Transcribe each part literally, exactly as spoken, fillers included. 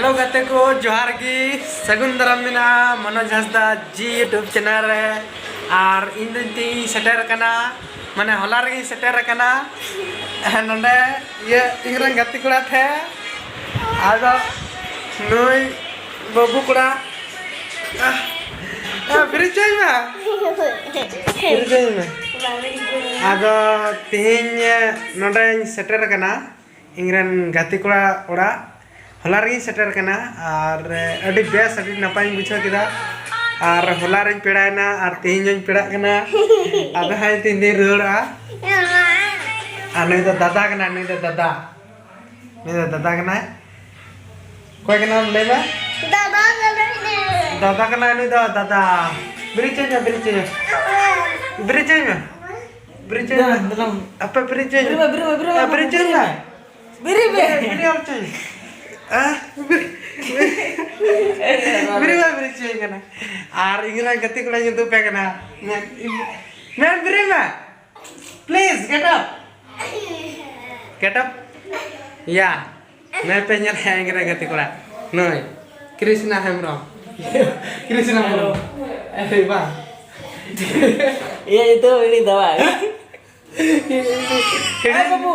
Hello ᱜᱟᱛᱮ ᱠᱚ, ᱡᱚᱦᱟᱨ ᱜᱮ᱾ ᱥᱟᱹᱜᱩᱱ ᱫᱟᱨᱟᱢ ᱢᱮᱱᱟᱜᱼᱟ ᱢᱚᱱᱳᱡᱽ ᱦᱟᱸᱥᱫᱟ ᱡᱤ YouTube ᱪᱮᱱᱮᱞ ᱨᱮ᱾ ᱟᱨ ᱤᱧ ᱫᱚ ᱱᱤᱛᱚᱜ ᱤᱧ ᱥᱮᱴᱮᱨ ᱟᱠᱟᱱᱟ, ᱢᱟᱱᱮ ᱦᱚᱞᱟ ᱨᱮᱜᱮᱧ ᱥᱮᱴᱮᱨ ᱟᱠᱟᱱᱟ ᱱᱚᱰᱮ, ᱤᱭᱟᱹ, ᱤᱧ ᱨᱮᱱ ᱜᱟᱛᱮ ᱠᱚᱲᱟ ᱴᱷᱮᱱ᱾ ᱟᱫᱚ ᱱᱩᱭ ᱵᱟᱹᱵᱩ ᱠᱚᱲᱟ, ᱟ, ᱟ, ᱵᱮᱨᱮᱫ ᱦᱚᱪᱚᱭ ᱢᱮ, ᱵᱮᱨᱮᱫ ᱦᱚᱪᱚᱭ ᱢᱮ᱾ ᱟᱫᱚ ᱛᱮᱦᱮᱧ ᱱᱚᱰᱮᱧ ᱥᱮᱴᱮᱨ ᱟᱠᱟᱱᱟ ᱤᱧ ᱨᱮᱱ ᱜᱟᱛᱮ ᱠᱚᱲᱟ ᱚᱲᱟᱜ᱾ ᱦᱚᱞᱟ ᱨᱮᱜᱮᱧ ᱥᱮᱴᱮᱨ ᱟᱠᱟᱱᱟ ᱟᱨ ᱟᱹᱰᱤ ᱵᱮᱥ, ᱟᱹᱰᱤ ᱱᱟᱯᱟᱭᱤᱧ ᱵᱩᱡᱷᱟᱹᱣ ᱠᱮᱫᱟ᱾ ᱟᱨ ᱦᱚᱞᱟ ᱨᱤᱧ ᱯᱮᱲᱟᱭᱮᱱᱟ ᱟᱨ ᱛᱮᱦᱮᱧ ᱦᱚᱧ ᱯᱮᱲᱟᱜ ᱠᱟᱱᱟ᱾ ᱟᱫᱚ ᱦᱟᱸᱜ ᱛᱮᱦᱮᱧ ᱫᱚᱧ ᱨᱩᱣᱟᱹᱲᱚᱜᱼᱟ᱾ ᱟᱨ ᱱᱩᱭ ᱫᱚ ᱫᱟᱫᱟ ᱠᱟᱱᱟᱭ, ᱱᱩᱭ ᱫᱚ ᱫᱟᱫᱟ, ᱱᱩᱭ ᱫᱚ ᱫᱟᱫᱟ ᱠᱟᱱᱟᱭ᱾ ᱚᱠᱚᱭ ᱠᱟᱱᱟᱢ ᱞᱟᱹᱭ ᱢᱮ? ᱫᱟᱫᱟ ᱠᱟᱱᱟᱭ ᱱᱩᱭ ᱫᱚ᱾ ᱫᱟᱫᱟ ᱠᱟᱱᱟᱭ ᱱᱩᱭ ᱫᱚ ᱫᱟᱫᱟ᱾ ᱵᱮᱨᱮᱫ ᱦᱚᱪᱚᱭ ᱢᱮ, ᱵᱮᱨᱮᱫ ᱦᱚᱪᱚᱭ ᱢᱮ᱾ ᱵᱮᱨᱮᱫ ᱦᱚᱪᱚᱭ ᱢᱮ᱾ ᱵᱮᱨᱮᱫ ᱦᱚᱪᱚᱭ ᱢᱮ᱾ ᱫᱮᱞᱟ, ᱫᱮᱞᱟ᱾ ᱟᱯᱮ ᱵᱮᱨᱮᱫ ᱦᱚᱪᱚᱭ ᱢᱮ᱾ ᱵᱮᱨᱮᱫ ᱢᱮ, ᱵᱮᱨᱮᱫ ᱢᱮ, ᱵᱮᱨᱮᱫ ᱢᱮ, ᱵᱮᱨᱮᱫ ᱢᱮ᱾ ᱵᱮᱨᱮᱫ ᱢᱮ᱾ ᱵᱮᱨᱮᱫ ᱢᱮ᱾ ᱵᱮᱨᱮᱫ ᱦᱚᱪᱚᱭ ᱢᱮ᱾ ᱟ? ᱵᱮᱨᱮᱫ ᱢᱮ, ᱵᱮᱨᱮᱫ ᱦᱚᱪᱚᱭ ᱠᱟᱱᱟ᱾ ᱟᱨ ᱤᱧ ᱨᱮᱱ ᱜᱟᱛᱮ ᱠᱚᱲᱟᱧ ᱩᱫᱩᱜ ᱟᱯᱮ ᱠᱟᱱᱟ᱾ ᱢᱮᱱ, ᱢᱮᱱ ᱵᱮᱨᱮᱫ ᱢᱮ᱾ Please, get up. Get up. ᱭᱟ᱾ ᱱᱩᱭ ᱯᱮ ᱧᱮᱞ ᱦᱮᱡ ᱟᱠᱟᱱᱟ ᱜᱟᱛᱮ ᱠᱚᱲᱟ᱾ ᱱᱩᱭ, ᱠᱨᱤᱥᱱᱟ ᱦᱮᱢᱵᱨᱚᱢ᱾ ᱠᱨᱤᱥᱱᱟ ᱦᱮᱢᱵᱨᱚᱢ᱾ ᱟᱨᱮ ᱵᱟᱝ᱾ ᱤᱧᱟᱹᱜ ᱧᱩᱛᱩᱢ ᱦᱤᱲᱤᱧ ᱛᱟᱢᱟ᱾ ᱦᱤᱲᱤᱧ ᱵᱟᱹᱵᱩ᱾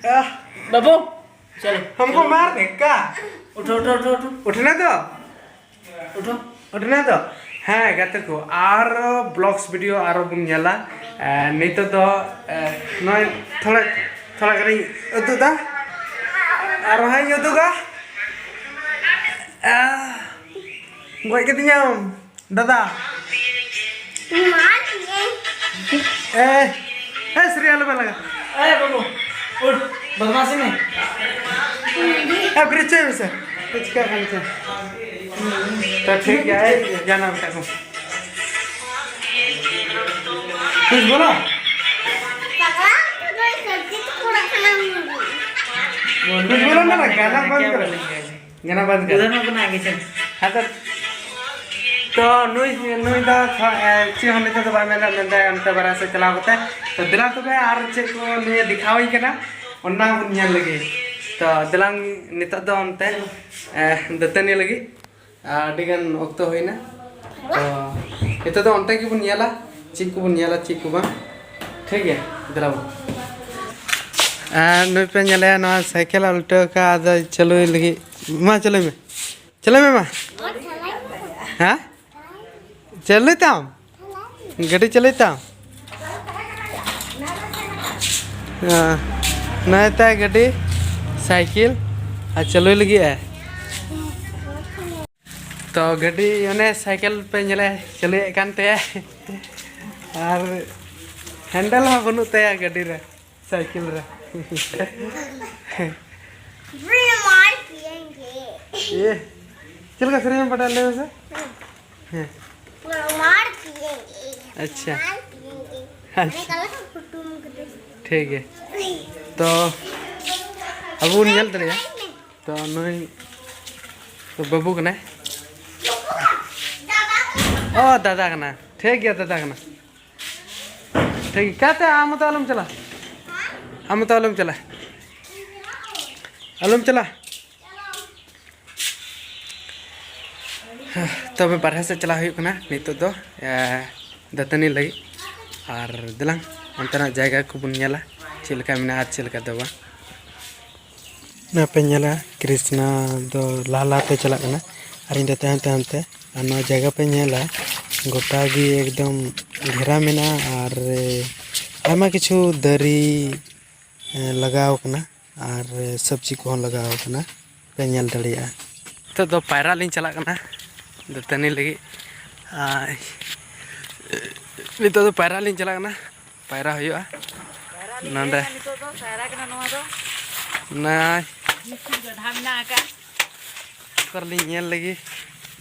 ᱟᱦ᱾ ᱵᱟᱹᱵᱩ᱾ ᱪᱚᱞᱚ᱾ हमको मार दे क्या? ᱩᱴᱷᱚ, ᱩᱴᱷᱚ, ᱩᱴᱷᱚ, ᱩᱴᱷᱚ᱾ ᱩᱴᱷᱱᱟ ᱫᱚ? ᱩᱴᱷᱚ᱾ ᱩᱴᱷᱱᱟ ᱫᱚ? ᱦᱮᱸ, ᱜᱟᱛᱮ ᱠᱚ, ᱟᱨᱚ vlogs video ᱟᱨᱚ ᱵᱚᱱ ᱧᱮᱞᱟ᱾ ᱮ, ᱱᱤᱛᱚᱜ ᱫᱚ, ᱮ, ᱱᱚᱜᱼᱚᱭ ᱛᱷᱚᱲᱟ, ᱛᱷᱚᱲᱟ ᱜᱟᱱᱤᱧ ᱩᱫᱩᱜ ᱫᱟ᱾ ᱟᱨᱚ ᱦᱟᱸᱜ ᱤᱧ ᱩᱫᱩᱜᱟ᱾ ᱟ, ᱜᱚᱡ ᱠᱤᱫᱤᱧᱟᱢ, ᱫᱟᱫᱟ᱾ ᱮ, ᱮ, ᱥᱨᱤ, ᱟᱞᱚ ᱯᱮ ᱞᱟᱜᱟ᱾ ᱮ, ᱵᱟᱹᱵᱩ, ᱩᱴ, ᱵᱚᱫᱢᱟᱥᱤ ᱢᱮ᱾ ᱮ, ᱵᱨᱤᱪ ᱦᱚᱪᱚᱭ ᱢᱮᱥᱮ᱾ ᱪᱤᱠᱟᱹᱜ ᱠᱟᱱ ᱪᱚ᱾ ᱛᱚ, ᱴᱷᱤᱠ ᱜᱮᱭᱟ, ᱮ, ᱡᱟᱱᱟᱢ ᱛᱟᱠᱚ᱾ ᱠᱩᱪ ᱵᱚᱞᱚ? ᱠᱩᱪ ᱵᱚᱞᱚ ᱢᱟᱱᱮ ᱜᱟᱱᱟ ᱵᱚᱱᱫ ᱠᱚᱨᱚ᱾ ᱜᱟᱱᱟ ᱵᱚᱱᱫ ᱠᱚᱨᱚ᱾ ᱩᱫᱷᱟᱨ ᱢᱟ ᱵᱚᱱᱟ ᱟᱜᱮ ᱪᱚᱞ᱾ ᱦᱮᱸ, ᱛᱚ, ᱛᱚ, ᱱᱩᱭ, ᱱᱩᱭ ᱫᱚ ᱛᱷᱚ-, ᱮ, ᱪᱮᱫ ᱦᱚᱸ ᱱᱤᱛᱚᱜ ᱫᱚ ᱵᱟᱭ ᱢᱮᱱᱟ, ᱢᱮᱱᱫᱟᱭ ᱚᱱᱛᱮ ᱵᱟᱨᱦᱮ ᱥᱮᱫ ᱪᱟᱞᱟᱣ ᱠᱟᱛᱮ᱾ ᱛᱚ, ᱫᱮᱞᱟ ᱛᱚᱵᱮ ᱟᱨ ᱪᱮᱫ ᱠᱚ ᱱᱩᱭᱮ ᱫᱮᱠᱷᱟᱣᱟᱹᱧ ᱠᱟᱱᱟ, ᱚᱱᱟ ᱵᱚᱱ ᱧᱮᱞ ᱞᱮᱜᱮ᱾ ᱛᱚ ᱫᱮᱞᱟᱝ ᱱᱤᱛᱚᱜ ᱫᱚ ᱚᱱᱛᱮ ᱫᱟᱹᱛᱟᱹᱱᱤ ᱞᱟᱹᱜᱤᱫ ᱟᱹᱰᱤ ᱜᱟᱱ ᱚᱠᱛᱚ ᱦᱩᱭᱱᱟ᱾ ᱛᱚ ᱱᱤᱛᱚᱜ ᱫᱚ ᱚᱱᱛᱮ ᱜᱮᱵᱚᱱ ᱧᱮᱞᱟ, ᱪᱮᱫ ᱠᱚᱵᱚᱱ ᱧᱮᱞᱟ, ᱪᱮᱫ ᱠᱚ ᱵᱟᱝ᱾ ᱴᱷᱤᱠ ᱜᱮᱭᱟ, ᱫᱮᱞᱟ ᱵᱚᱱ᱾ ᱟᱨ ᱱᱩᱭ ᱯᱮ ᱧᱮᱞᱮᱭᱟ, ᱱᱚᱣᱟ ᱥᱟᱭᱠᱮᱞ ᱩᱞᱴᱟᱹᱣ ᱠᱟᱜᱼᱟ, ᱟᱫᱚ ᱪᱟᱹᱞᱩᱭ ᱞᱟᱹᱜᱤᱫ᱾ ᱢᱟ ᱪᱟᱹᱞᱩᱭ ᱢᱮ, ᱪᱟᱹᱞᱩᱭ ᱢᱮ ᱢᱟ᱾ ᱦᱮᱸ, ᱪᱟᱹᱞᱩᱭ ᱛᱟᱢ, ᱜᱟᱹᱰᱤ ᱪᱟᱹᱞᱩᱭ ᱛᱟᱢ᱾ ᱦᱮᱸ, ᱱᱚᱜᱼᱚᱭ ᱛᱟᱭ ᱜᱟᱹᱰᱤ, ᱥᱟᱭᱠᱮᱞ ᱟᱨ ᱪᱟᱹᱞᱩᱭ ᱞᱟᱹᱜᱤᱫ ᱮ᱾ ᱛᱚ ᱜᱟᱹᱰᱤ ᱚᱱᱮ ᱥᱟᱭᱠᱮᱞ ᱯᱮ ᱧᱮᱞᱮ ᱪᱟᱹᱞᱩᱭᱮᱫ ᱠᱟᱱ ᱛᱟᱭᱟ, ᱟᱨ ᱦᱮᱱᱰᱮᱞ ᱦᱚᱸ ᱵᱟᱹᱱᱩᱜ ᱛᱟᱭᱟ ᱜᱟᱹᱰᱤ ᱨᱮ, ᱥᱟᱭᱠᱮᱞ ᱨᱮ᱾ ᱨᱩᱢᱟᱞ ᱯᱤᱭᱮᱸᱜᱮ᱾ ᱤᱭᱟᱹ, ᱪᱮᱫ ᱞᱮᱠᱟ ᱥᱮᱨᱮᱧ ᱮᱢ ᱵᱟᱰᱟᱭᱟ ᱞᱟᱹᱭ ᱢᱮᱥᱮ? ᱦᱮᱸ᱾ ᱨᱩᱢᱟᱞ ᱯᱤᱭᱮᱸᱜᱮ᱾ ᱟᱪᱪᱷᱟ᱾ ᱨᱩᱢᱟᱞ ᱯᱤᱭᱮᱸᱜᱮ᱾ ᱟᱪᱪᱷᱟ᱾ ᱢᱟᱱᱮ ᱠᱟᱞᱟ ᱠᱚ ᱠᱩᱴᱩᱢ ᱠᱟᱛᱮ᱾ ᱴᱷᱤᱠ ᱜᱮ᱾ ᱛᱚ ᱟᱵᱚ ᱵᱚᱱ ᱧᱮᱞ ᱫᱟᱲᱮᱭᱟᱜᱼᱟ᱾ ᱛᱚ ᱱᱩᱭ ᱛᱚ ᱵᱟᱹᱵᱩ ᱠᱟᱱᱟᱭ᱾ ᱚ, ᱫᱟᱫᱟ ᱠᱟᱱᱟ᱾ ᱴᱷᱤᱠ ᱜᱮᱭᱟ, ᱫᱟᱫᱟ ᱠᱟᱱᱟ᱾ ᱴᱷᱤᱠ ᱜᱮᱭᱟ, ᱠᱟᱛᱮ ᱟᱢ ᱢᱚᱛᱚ ᱟᱞᱚᱢ ᱪᱟᱞᱟᱜ᱾ ᱟᱢ ᱢᱚᱛᱚ ᱟᱞᱚᱢ ᱪᱟᱞᱟᱜ᱾ ᱟᱞᱚᱢ ᱪᱟᱞᱟᱜ᱾ ᱛᱚᱵᱮ ᱵᱟᱨᱦᱮ ᱥᱮᱫ ᱪᱟᱞᱟᱜ ᱦᱩᱭᱩᱜ ᱠᱟᱱᱟ ᱱᱤᱛᱚᱜ ᱫᱚ, ᱮ, ᱫᱟᱹᱛᱟᱹᱱᱤ ᱞᱟᱹᱜᱤᱫ᱾ ᱟᱨ ᱫᱮᱞᱟᱝ ᱚᱱᱛᱮᱱᱟᱜ ᱡᱟᱭᱜᱟ ᱠᱚᱵᱚᱱ ᱧᱮᱞᱟ, ᱪᱮᱫ ᱞᱮᱠᱟ ᱢᱮᱱᱟᱜᱼᱟ ᱟᱨ ᱪᱮᱫ ᱞᱮᱠᱟ ᱫᱚ ᱵᱟᱝ᱾ ᱱᱚᱣᱟ ᱯᱮ ᱧᱮᱞᱟ, ᱠᱨᱤᱥᱱᱟ ᱫᱚ ᱞᱟᱦᱟ ᱞᱟᱦᱟ ᱛᱮ ᱪᱟᱞᱟᱜ ᱠᱟᱱᱟ ᱟᱨ ᱤᱧ ᱫᱚ ᱛᱟᱭᱚᱢ ᱛᱟᱭᱚᱢ ᱛᱮ᱾ ᱟᱨ ᱱᱚᱣᱟ ᱡᱟᱭᱜᱟ ᱯᱮ ᱧᱮᱞᱟ, ᱜᱚᱴᱟ ᱜᱮ ᱮᱠᱫᱚᱢ ᱜᱷᱮᱨᱟ ᱢᱮᱱᱟᱜᱼᱟ ᱟᱨ ᱟᱭᱢᱟ ᱠᱤᱪᱷᱩ ᱫᱟᱨᱮ, ᱮ, ᱞᱟᱜᱟᱣ ᱠᱟᱱᱟ ᱟᱨ ᱥᱚᱵᱽᱡᱤ ᱠᱚᱦᱚᱸ ᱞᱟᱜᱟᱣ ᱠᱟᱱᱟ, ᱯᱮ ᱧᱮᱞ ᱫᱟᱲᱮᱭᱟᱜᱼᱟ᱾ ᱱᱤᱛᱚᱜ ᱫᱚ ᱯᱟᱭᱨᱟᱜ ᱞᱤᱧ ᱪᱟᱞᱟᱜ ᱠᱟᱱᱟ ᱫᱟᱹᱛᱟᱹᱱᱤ ᱞᱟᱹᱜᱤᱫ᱾ ᱟᱨ ᱱᱤᱛᱚᱜ ᱫᱚ ᱯᱟᱭᱨᱟᱜ ᱞᱤᱧ ᱪᱟᱞᱟᱜ ᱠᱟᱱᱟ, ᱯᱟᱭᱨᱟ ᱦᱩᱭᱩᱜᱼᱟ᱾ ᱱᱚᱰᱮ ᱱᱤᱛᱚᱜ ᱫᱚ ᱯᱟᱭᱨᱟ ᱠᱟᱱᱟ ᱱᱚᱣᱟ ᱫᱚ᱾ ᱱᱟᱭ ᱵᱤᱥ ᱯᱷᱤᱴ ᱜᱟᱰᱟ ᱢᱮᱱᱟᱜ ᱟᱠᱟᱫ᱾ ᱚᱠᱟ ᱨᱮᱞᱤᱧ ᱧᱮᱞ ᱞᱟᱹᱜᱤᱫ᱾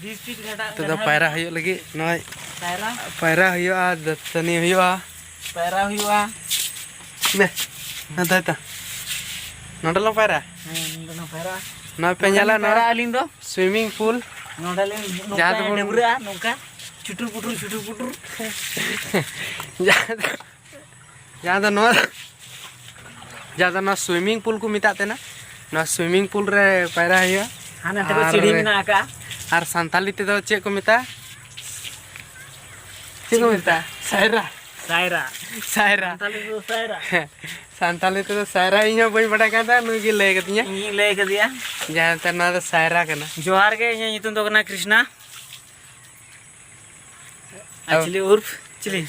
ᱵᱤᱥ ᱯᱷᱤᱴ ᱜᱟᱰᱟ, ᱱᱤᱛᱚᱜ ᱫᱚ ᱜᱟᱰᱟ ᱯᱟᱭᱨᱟ ᱢᱮᱱᱟᱜ ᱦᱩᱭᱩᱜ ᱞᱟᱹᱜᱤᱫ᱾ ᱱᱚᱜᱼᱚᱭ ᱯᱟᱭᱨᱟ᱾ ᱯᱟᱭᱨᱟ ᱦᱩᱭᱩᱜᱼᱟ, ᱫᱟᱹᱛᱟᱹᱱᱤ ᱦᱩᱭᱩᱜᱼᱟ᱾ ᱯᱟᱭᱨᱟ ᱦᱩᱭᱩᱜᱼᱟ᱾ ᱱᱮ, ᱱᱚᱛᱮ ᱛᱟ᱾ ᱱᱚᱰᱮ ᱞᱟᱝ ᱯᱟᱭᱨᱟ᱾ ᱦᱮᱸ, ᱱᱚᱰᱮ ᱞᱟᱝ ᱯᱟᱭᱨᱟ᱾ ᱱᱚᱜᱼᱚᱭ ᱯᱮ ᱱᱚᱰᱮ ᱧᱮᱞᱟ, ᱞᱤᱧ ᱱᱚᱰᱮ ᱯᱟᱭᱨᱟᱜᱼᱟ ᱟᱹᱞᱤᱧ ᱫᱚ᱾ Swimming pool᱾ ᱱᱚᱰᱮ ᱞᱤᱧ ᱱᱚᱝᱠᱟ ᱡᱟᱦᱟᱸ ᱫᱚᱵᱚᱱ ᱰᱟᱹᱵᱽᱨᱟᱹᱜᱼᱟ, ᱱᱚᱝᱠᱟ᱾ ᱪᱩᱴᱩᱨ ᱯᱩᱴᱩᱨ, ᱪᱩᱴᱩᱨ ᱯᱩᱴᱩᱨ᱾ ᱡᱟᱦᱟᱸ ᱫᱚ, ᱡᱟᱦᱟᱸ ᱫᱚ ᱱᱚᱣᱟ, ᱡᱟᱦᱟᱸ ᱫᱚ ᱱᱚᱣᱟ swimming pool ᱠᱚ ᱢᱮᱛᱟᱜ ᱛᱟᱦᱮᱱᱟ᱾ ᱱᱚᱣᱟ ᱥᱩᱭᱢᱤᱝ ᱯᱩᱞ ᱨᱮ ᱯᱟᱭᱨᱟ ᱦᱩᱭᱩᱜᱼᱟ᱾ ᱦᱟᱱᱮ ᱱᱟᱛᱮ ᱨᱮ ᱟᱨ ᱥᱤᱲᱤ ᱢᱮᱱᱟᱜ ᱟᱠᱟᱫᱼᱟ᱾ ᱟᱨ ᱥᱟᱱᱛᱟᱞᱤ ᱛᱮᱫᱚ ᱪᱮᱫ ᱠᱚ ᱢᱮᱛᱟᱜᱼᱟ? ᱪᱮᱫ ᱠᱚ ᱢᱮᱛᱟᱜᱼᱟ? ᱥᱟᱭᱨᱟ᱾ ᱥᱟᱭᱨᱟ᱾ ᱥᱟᱭᱨᱟ᱾ ᱥᱟᱱᱛᱟᱞᱤ ᱛᱮᱫᱚ ᱥᱟᱭᱨᱟ᱾ ᱦᱮᱸ, ᱥᱟᱱᱛᱟᱞᱤ ᱛᱮᱫᱚ ᱥᱟᱭᱨᱟ ᱤᱧ ᱦᱚᱸ ᱵᱟᱹᱧ ᱵᱟᱰᱟᱭ ᱠᱟᱱ ᱛᱟᱦᱮᱸᱫ, ᱱᱩᱭ ᱜᱮ ᱞᱟᱹᱭ ᱠᱟᱫᱤᱧᱟ᱾ ᱤᱧᱤᱧ ᱞᱟᱹᱭ ᱠᱟᱫᱮᱭᱟ᱾ ᱡᱟᱦᱟᱸ ᱛᱮ ᱱᱚᱣᱟ ᱫᱚ ᱥᱟᱭᱨᱟ ᱠᱟᱱᱟ᱾ ᱡᱚᱦᱟᱨ ᱜᱮ, ᱤᱧᱟᱹᱜ ᱧᱩᱛᱩᱢ ᱫᱚ ᱠᱟᱱᱟ ᱠᱨᱤᱥᱱᱟ᱾ ᱟᱨ ᱪᱤᱞᱤ ᱩᱨᱯᱷ? ᱪᱤᱞᱤ?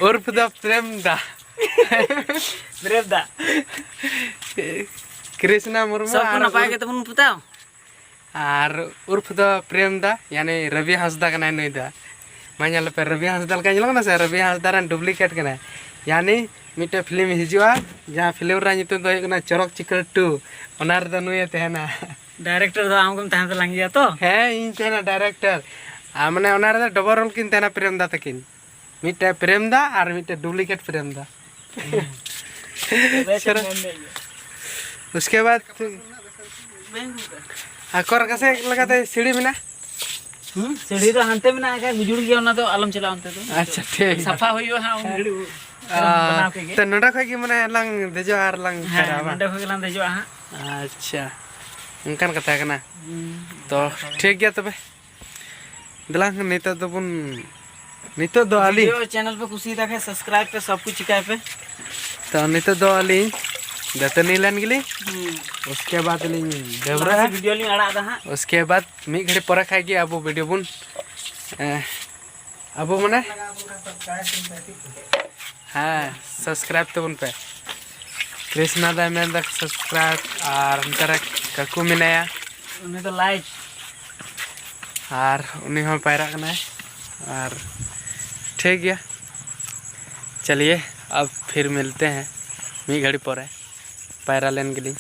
ᱩᱨᱯᱷ ᱫᱚ ᱯᱨᱮᱢ ᱫᱟ᱾ ᱯᱨᱮᱢ ᱫᱟ᱾ ᱠᱨᱤᱥᱱᱟ ᱢᱩᱨᱢᱩ ᱥᱚᱵ ᱠᱚ ᱟᱨ ᱱᱟᱯᱟᱭ ᱩᱨᱯᱷ ᱜᱮ ᱛᱟᱵᱚᱱ ᱯᱚᱛᱟᱣ? ᱟᱨ ᱩᱨᱯᱷ ᱫᱚ ᱯᱨᱮᱢ ᱫᱟ, ᱭᱟᱱᱤ ᱨᱚᱵᱤ ᱦᱟᱸᱥᱫᱟ ᱠᱟᱱᱟᱭ ᱱᱩᱭ ᱫᱚ᱾ ᱢᱟ ᱧᱮᱞ ᱯᱮ, ᱨᱚᱵᱤ ᱦᱟᱸᱥᱫᱟ ᱞᱮᱠᱟ ᱧᱮᱞᱚᱜ ᱠᱟᱱᱟ ᱥᱮ? ᱨᱚᱵᱤ ᱦᱟᱸᱥᱫᱟ ᱨᱮᱱ ᱰᱩᱯᱞᱤᱠᱮᱴ ᱠᱟᱱᱟᱭ, ᱭᱟᱱᱤ ᱢᱤᱫᱴᱮᱡ ᱯᱷᱤᱞᱢ ᱦᱤᱡᱩᱜᱼᱟ, ᱡᱟᱦᱟᱸ ᱯᱷᱤᱞᱢ ᱨᱮᱱᱟᱜ ᱧᱩᱛᱩᱢ ᱫᱚ ᱦᱩᱭᱩᱜ ᱠᱟᱱᱟ ᱪᱚᱨᱚᱠ ᱪᱤᱠᱟᱹᱲ ᱴᱩ, ᱚᱱᱟ ᱨᱮᱫᱚ ᱱᱩᱭᱮ ᱛᱟᱦᱮᱱᱟ᱾ ᱰᱟᱭᱨᱮᱠᱴᱚᱨ ᱫᱚ ᱟᱢ ᱜᱮᱢ ᱛᱟᱦᱮᱸ ᱛᱟᱞᱟᱝ ᱜᱮᱭᱟ ᱛᱚ? ᱦᱮᱸ, ᱤᱧ ᱛᱟᱦᱮᱱᱟ ᱰᱟᱭᱨᱮᱠᱴᱚᱨ᱾ ᱟᱨ ᱢᱟᱱᱮ ᱚᱱᱟ ᱨᱮᱫᱚ ᱰᱚᱵᱚᱞ ᱨᱳᱞ ᱠᱤᱱ ᱛᱟᱦᱮᱱᱟ ᱯᱨᱮᱢ ᱫᱟ ᱛᱟᱹᱠᱤᱱ, ᱢᱤᱫᱴᱮᱡ ᱯᱨᱮᱢ ᱫᱟ ᱟᱨ ᱢᱤᱫᱴᱮᱡ ᱰᱩᱯᱞᱤᱠᱮᱴ ᱯᱨᱮᱢ ᱫᱟ᱾ ᱦᱮᱸ᱾ ᱪᱚᱞᱚ᱾ ᱩᱥᱠᱮ ᱵᱟᱫ, ᱟᱠᱚᱨ ᱠᱟᱥᱮ ᱞᱮᱠᱟᱛᱮ ᱥᱤᱲᱤ ᱢᱮᱱᱟᱜᱼᱟ? ᱦᱩᱸ, ᱥᱤᱲᱤ ᱫᱚ ᱦᱟᱱᱛᱮ ᱢᱮᱱᱟᱜ ᱟᱠᱟᱫ, ᱩᱡᱩᱲ ᱜᱮᱭᱟ, ᱚᱱᱟ ᱫᱚ ᱟᱞᱚᱢ ᱪᱟᱞᱟᱜᱼᱟ ᱚᱱᱛᱮ ᱫᱚ᱾ ᱟᱪᱪᱷᱟ, ᱴᱷᱤᱠ᱾ ᱥᱟᱯᱷᱟ ᱦᱩᱭᱩᱜᱼᱟ ᱦᱟᱸᱜ ᱩᱱ ᱜᱷᱟᱹᱲᱤᱡ᱾ ᱟᱨ ᱵᱮᱱᱟᱣ ᱠᱮᱫ ᱜᱮ᱾ ᱛᱚ ᱱᱚᱸᱰᱮ ᱠᱷᱚᱡ ᱜᱮ ᱢᱟᱱᱮ ᱞᱟᱝ ᱫᱮᱡᱚᱜᱼᱟ ᱟᱨ ᱞᱟᱝ ᱦᱮᱸ, ᱯᱟᱭᱨᱟᱜᱼᱟ ᱵᱟᱝ? ᱱᱚᱸᱰᱮ ᱠᱷᱚᱡ ᱜᱮᱞᱟᱝ ᱫᱮᱡᱚᱜᱼᱟ ᱦᱟᱸᱜ᱾ ᱟᱪᱪᱷᱟ, ᱚᱱᱠᱟᱱ ᱠᱟᱛᱷᱟ ᱠᱟᱱᱟ᱾ ᱦᱩᱸ, ᱛᱚ ᱚᱱᱠᱟᱱ ᱠᱟᱛᱷᱟ ᱠᱟᱱᱟ᱾ ᱴᱷᱤᱠ ᱜᱮᱭᱟ ᱛᱚᱵᱮ, ᱫᱮᱞᱟ ᱱᱤᱛᱚᱜ ᱫᱚᱵᱚᱱ, ᱱᱤᱛᱚᱜ ᱫᱚ ᱟᱹᱞᱤᱧ ᱵᱷᱤᱰᱤᱭᱳ ᱪᱮᱱᱮᱞ ᱯᱮ ᱠᱩᱥᱤᱭᱟᱫᱟ ᱠᱷᱟᱡ ᱥᱟᱵᱥᱠᱨᱟᱭᱤᱵ ᱯᱮ, ᱥᱚᱵ ᱠᱩᱪ ᱪᱤᱠᱟᱭ ᱯᱮ᱾ ᱛᱚ ᱱᱤᱛᱚᱜ ᱫᱚ ᱟᱹᱞᱤᱧ ᱫᱟᱹᱛᱟᱹᱱᱤ ᱞᱮᱱ ᱜᱮᱞᱤᱧ, ᱦᱩᱸ᱾ ᱩᱥᱠᱮ ᱵᱟᱫ ᱞᱤᱧ ᱞᱟᱦᱟ ᱰᱟᱹᱵᱽᱨᱟᱹᱜᱼᱟ᱾ ᱥᱮᱫ ᱵᱷᱤᱰᱤᱭᱳ ᱞᱤᱧ ᱟᱲᱟᱜ ᱮᱫᱟ ᱦᱟᱸᱜ᱾ ᱩᱥᱠᱮ ᱵᱟᱫ ᱢᱤᱫ ᱜᱷᱟᱹᱲᱤ ᱯᱚᱨᱮ ᱠᱷᱟᱡ ᱜᱮ ᱟᱵᱚ ᱵᱷᱤᱰᱤᱭᱳ ᱵᱚᱱ, ᱮ, ᱟᱵᱚ ᱢᱟᱱᱮ, ᱦᱮᱸ, ᱥᱟᱵᱥᱠᱨᱟᱭᱤᱵ ᱛᱟᱵᱚᱱ ᱯᱮ᱾ ᱠᱨᱤᱥᱱᱟ ᱫᱟᱭ ᱢᱮᱱᱫᱟ ᱥᱟᱵᱥᱠᱨᱟᱭᱤᱵ, ᱟᱨ ᱚᱱᱛᱮ ᱨᱮ ᱠᱟᱠᱩ ᱢᱮᱱᱟᱭᱟ᱾ ᱩᱱᱤ ᱫᱚ ᱞᱟᱭᱤᱠ᱾ ᱟᱨ ᱩᱱᱤ ᱦᱚᱸ ᱯᱟᱭᱨᱟᱜ ᱠᱟᱱᱟᱭ᱾ ᱟᱨ ᱴᱷᱤᱠ ᱜᱮᱭᱟ, ᱪᱟᱞᱤᱭᱮ, ᱟᱵ ᱯᱷᱤᱨ ᱢᱤᱞᱛᱮ ᱦᱮᱸ ᱢᱤᱫ ᱜᱷᱟᱹᱲᱤ ᱯᱚᱨᱮ᱾ ᱯᱟᱭᱨᱟ ᱞᱮᱱ ᱜᱮᱞᱤᱧ᱾